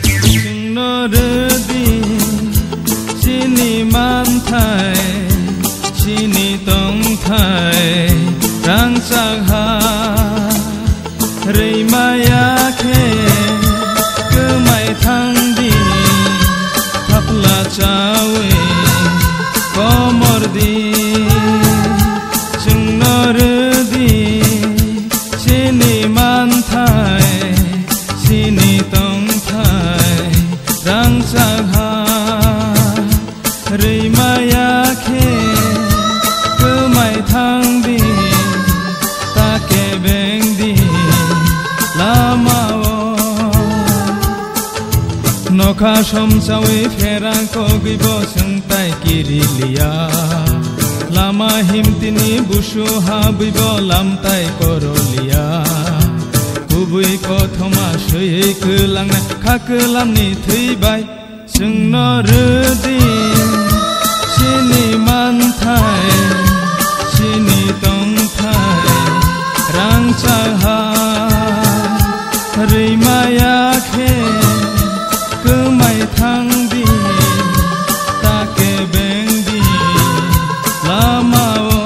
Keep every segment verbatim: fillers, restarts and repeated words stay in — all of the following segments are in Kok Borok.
Chwngno rwdi chini manthai, chini tongthai rangchak ha. Rwimaya khe kwmai thangdi, thapla chawi komordi. Chwngno rwdi chini manthai, chini tongthai rangchak ha. Rwimaya khe kwmai thangdi, ta kebengdi lamao. Nokha somsawi pherang kogwibo chwngtai kiriliya. Lama himtini busu habwibo lamtai koroliya. Kubui kothoma swiwi kwlangnai kha kwlamni thwi bai. Chwngno rwdi chini manthai, chini tongthai rangchak ha. Rwimaya khe kwmai thangdi, ta kebengdi lamao.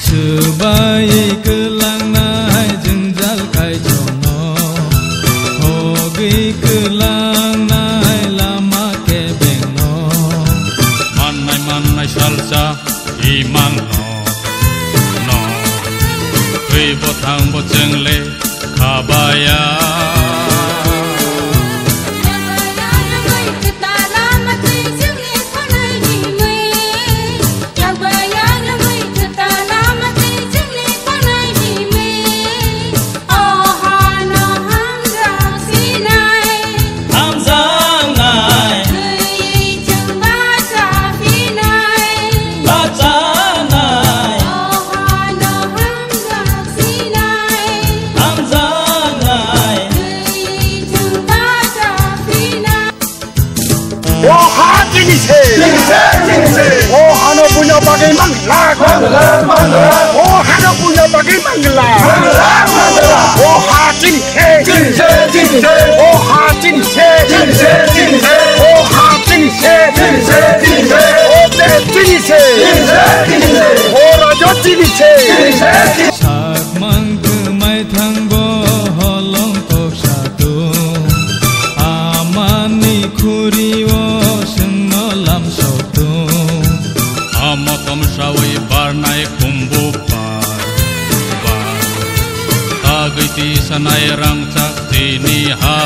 Swbai kwlangnai jwngjal kaitorno, hogwi kwlangnai lama kebengno. Mannai mannai salsa imanno, no, twibo thangbo chwngle khabaya. O ha chini se. Chini se, chini se. O hano buino bagwi mangla. Mangla, mangla. O hano buino bagwi mangla. Mangla, mangla. O ha chini se. Chini se, chini se. O ha chini se. Chini se, chini se. O ha chini se. Chini se, chini se. O de chini se. Chini se, chini se. O rajo chini se. Chini se, chini se. Sakmang kwmai thangbo holong kok satung. Amani khurio chwngno lam sotung. Amo tomsawi barnai kumbu bar, bar. Tagwi tisanai rangchak tini ha.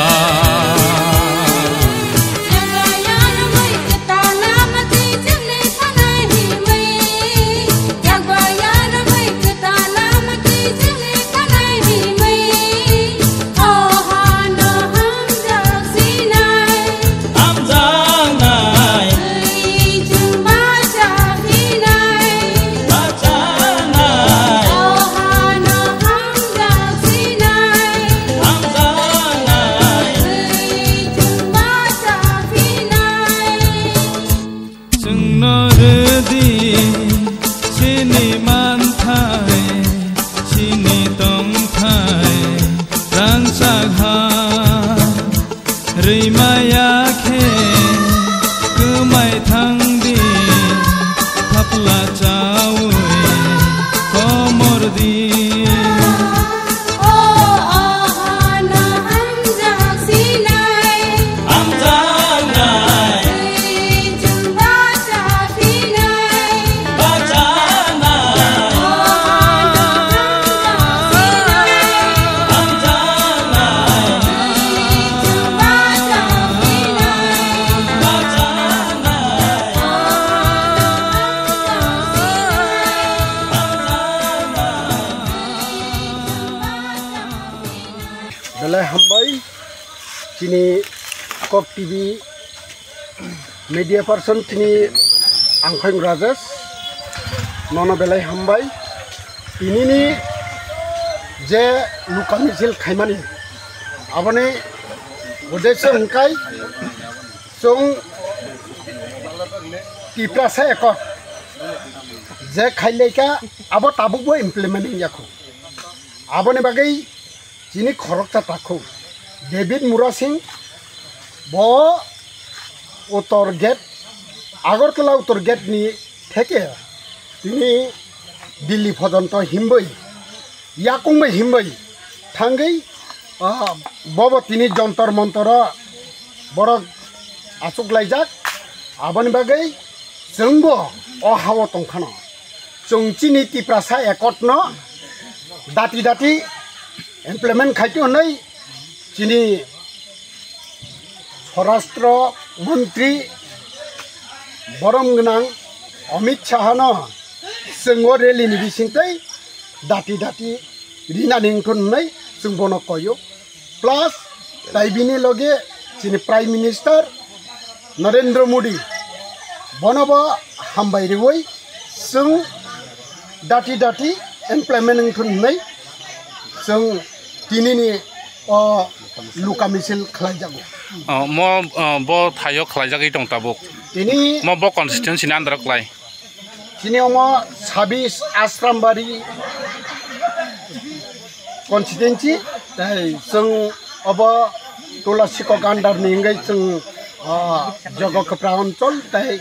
Chwngno rwdi chini manthai, chini tongthai rangchak ha. Rwimaya khe Belai hambai, chini Kok T V media person chini Angkhong Rajesh, nono belai hambai. Tinini je luka misil khaimani, aboni uddesho hwnkhe chwng Tiprasa Accord je khailaikha, abo tabukbo implement wngya kho. Aboni bagwi chini khoroksa takhuk David Murasing, bo Uttor Gate, Agartala Uttor Gate ni theke tini Delhi pojonto himbai, yakung bai himbai thangwi, ah, bobo tini Jantar Mantar o borok achuk laijak. Aboni bagwi chwngbo o hao tongkhano. Chwng chini Tiprasa Accord no dati dati implement khaito hwnwi chini Swarashtra Montri borom gwnang Amit Shah no chwng o rally ni bisingtwi dati dati rinani wngkha hwnwi chwng bono koyo. Plus, tai bini loge chini Prime Minister Narendra Modi, bono bo hambai riwi chwng dati dati implement wngthun hwnwi chwng tinini o luka misil khlaijago. Oh, mo, oh, bo thaio khlaijagwi tong tabuk. Tini mo bo constituency ni under o klai. Chini omo sabis Asrambari constituency, tei chwng obo Tulasikok under ni hwnkhe chwng, ah, Jogokopra Anchol tei,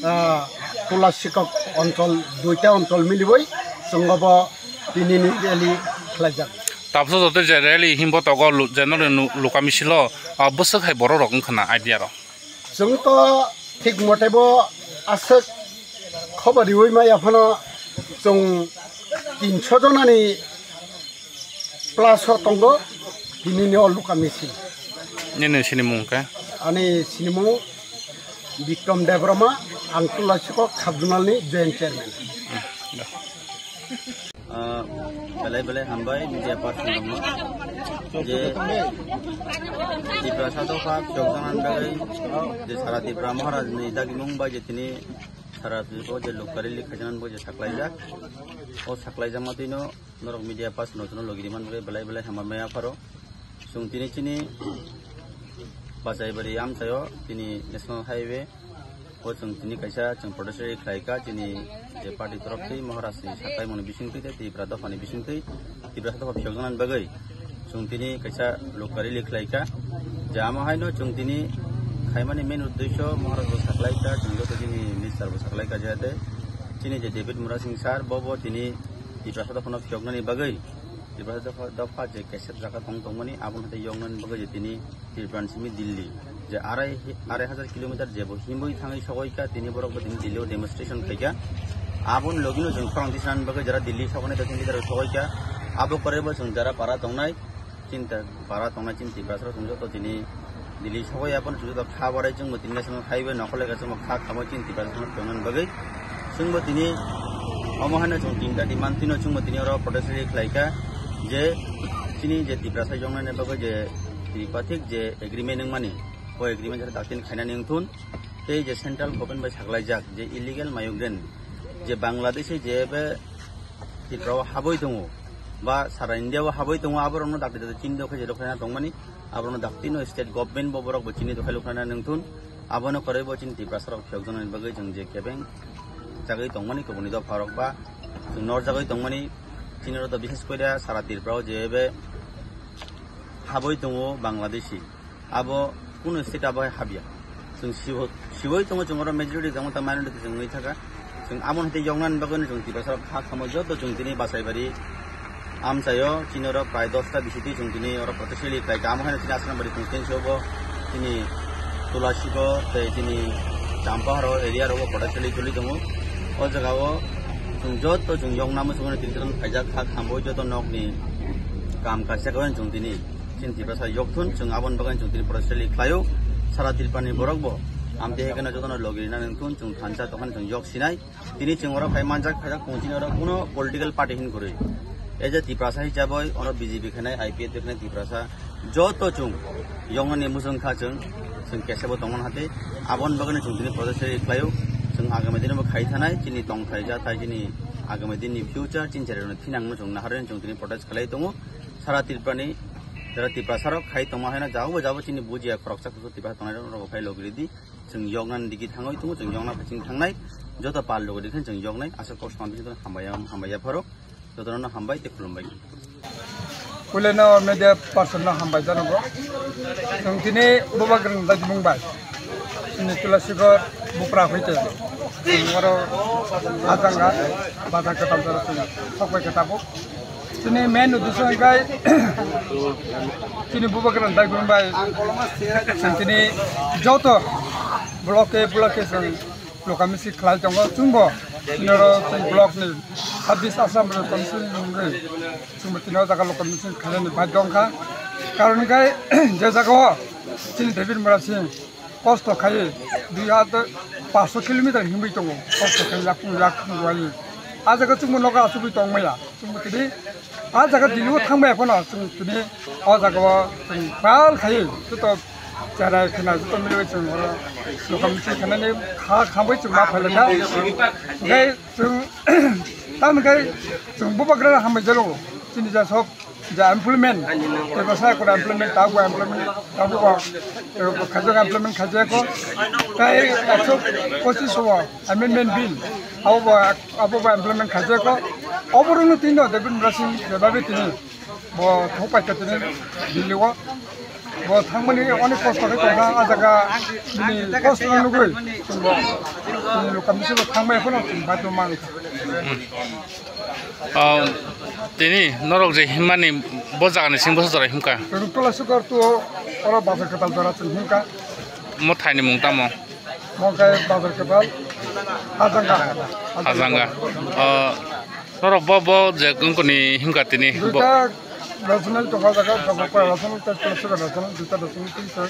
ah, Tulasikok Anchol, duita Anchol miliwi chwng obo tinini rally khlaijak. Tabuksa joto je rally himbo togo lu-, je nokni nu-, luka misilo, ah, bwswk hai borok rok wngkha na idea rok? Chwng to thik mote bo aswk khobor riwi maya phano chwng tinso jonani plus o tongo tinini o luka misil. Nini sinimung khe? Ani sinimung Bikram Debbarma, ang Tulasikok sub-zonal ni joint chairman. Ah, belai belai hambai media person rokno je Tiprasa dopha phiyokjaknani bagwi je sara Tripura Maharaj ni dagimung bai je tini sara Tripura je lok rally khaijaknani bagwi je saklaijak. O saklaijakma twino norok media person rokno logi rimani bagwi belai belai hambai maya pharo. Chwng tini chini Bachaibari amchaio tini National Highway o chwng tini kaisa chwng protest rally khlaikha, chini je party torof twi Maharaj ni saklaimani bisingtwi tei Tripura dophani bisingtwi Tiprasa dopha phiyokjaknani bagwi chwng tini kaisa lok rally khlaikha. Je amo haino chwng tini khaimani main uddesho Maharaj bo saklaikha, chwng joto chini minister bo saklaikha, jehate chini je David Murasing sir bo bo tini Tiprasa dophano phiyoknani bagwi Tiprasa dopha, dopha je kesep jaga tong tongmani, aboni hatai yoknani bagwi je tini Tripura ni simi Delhi je arai, arai hajar kilometer je bo himwi thangwi sokoikha, tini borok bo tini Delhi o demonstration khaikha. Aboni logino chwng khorang tisnani bagwi jara Delhi soknai dosini jara sokoikha, abo koroi bo chwng jara para tongnai, chinta para tongnai chini Tiprasa rok chwng joto tini Delhi sogwi aphano chwng joto kha barai chwngbo tini National Highway nokole ka chwngbo kha khamwi chini Tiprasa rok tongnani bagwi chwngbo tini omo haino chwng tin dati mantwino chwngbo tini oro protest rally khlaikha je chini je Tiprasa yoknani bagwi je tripartite je agreement wngmani o agreement jara daktini khainani wngthun tei je central government bai saklaijak je illegal migrant je Bangladeshi je be Tripura o habwi tongo ba sara India o habwi tongo, aborokno dakti dakti chini dokhe je dokhe tongmani, aborokno daktino state government bo borok bo chini dokhe lukhlana nangthun, abono koroi bo chini Tiprasa rok phiyokjaknani bagwi chwng je kebeng chagwi tongmani kubuni dopha rok ba chwng norjagwi tongmani chini rok to bishes koile sara Tripura o je ebe habwi tongo Bangladeshi. Abo kunu state abo hai habya. Chwng sibo, siboi tongo chwng oro majority tongo ta minority chwng wngwi thaka. Chwng amo hai tei yoknani bagwi no chwng Tiprasa rok kha khamwi joto chwng tini Basaibari amchaio chini oro prai dosta bisitwi chwng tini oro protest rally khlai ka. Amo hai no chini Asrambari constituency o bo chini Tulasiko tei chini Champahar area rogo protest rally choli tongo. O jaga o chwng joto chwng yoknamo chwng tini kaijak kha khamwi joto nokni kam kaisa khe chwng tini. Chini Tiprasa yokthun, chwng aboni bagwi chwng tini protest rally khlaio. Sara Tripurani borok bo amtwi hai kheno jotono logi rina nangthun, chwng thansa tongkhani chwng yok sinai. Tini chwng oro phai manjak, phaijak tongo chini oro kuno political party hin kwrwi. As a Tiprasa hisabai oro B J P khenai, I P F khenai, Tiprasa Joto chwng yoknani muchung kha chwng, chwng kesebo tongmani hati. Aboni bagwino chwng tini protest rally khlaio. Chwng agami dino bo khai thanai, chini tongthai jathai, chini agami dinni future, chini cherairokni thinangno chwng naharwi chwng tini protest khlai tongo. Sara Tripurani, sara Tiprasarok khai tongma haino jabo jabo chini bujiya khoroksa kusu Tiprasa tongnai rok phai logiridi. Chwng yoknani digi thangwi tongo, chwng yokna phaiching thangnai. Joto pal logiridi khe chwng yoknai. Aswk kosto tongma bising hambai, hambai yapharo. Jotono hambai tei khulumbai. Puileno media person no hambai jano bo. Chwng tini Bubagrani dagimung bai. Chini Tulasigor bupra hoite. Chwng oro ajanga bazar kwtal jora chwng sokbai khe tabuk. Chini main uddesho hwnkhe chini Bubagrani dagimung bai. Chwng tini joto block e block e chwng local meeting khlai tongo, chwngbo noro chwng block ni sabis Assam rok commission wngwi chwngbo tini o jaga local meeting khlainani baidhyo wngkha. Karon hwnkhe je jaga o chini David Murasing kosto khai dui hajar paanch kilometer himwi tongo, kosto khai yakung yakung wali. A jaga chwngbo nogo achugwi tongmaya, chwngbo tini a jaga Delhi o thangmaya phano chwng tini o jaga o chwng bal khai joto cherai khna joto milwi chwng oro local meeting khlainani kha khamwi chwng ma phailai kha. Hwnkhe chwng tamni khai chwng Bubagra hambai jalo chini ja sok ja employment tei bwsa ekora employment tabuk employment tabuk khajak employment khajak ko tai ekso pochis o amendment bill abo ba abo ba employment khajak ko oborokno tino David Murasing jebabe tini bo thok paikha tini Delhi o. Bo thangmani onek kosto khe tongkha, a jaga bini kosto no nugwi chwngbo bini local meeting o thangmaya phano chwng baidhyo mankha. O, tini norok je himmani bo jagani sing bwsa jora himkha? Chwng Tulasigor to oro bazar kwtal jora chwng himkha. Mo thaini mung tamo? Mongkai bazar kwtal Hajanga. Hajanga. O, norok bo, bo je wngkoni himkha tini bo. Duita rational tongkha jaga, Jogopara rational, Tejpur sugar rational, duita rational, tinta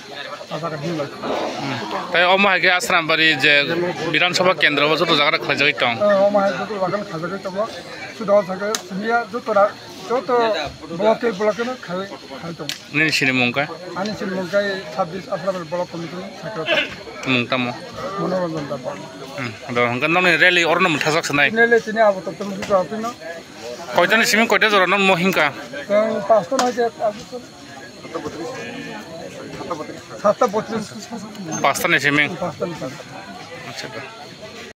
a jaga himlai. Hmm. Tai omo hai khe Asrambari je Bidhan Sabha kendro bo joto jaga khlaijagwi tong. Eh, omo hai joto jaga khlaijagwi tongo. Suda o jaga simiya joto ra-, joto block e block e no khai, khai tongo. Nini sini mung kha? Ani sini mung kha sabis Asrambari block committee secretary. Mung tamo? Manoranjan Debbarma. Hmm. Do hwnkhe nokni rally orono mwthajak sanai? Rally tini abo totally buka apino. Koitani simi koita jora nokni mo himkha? Tong pasta nai je, satta botris. Pasta ni simi? Pasta ni simi. Acha do.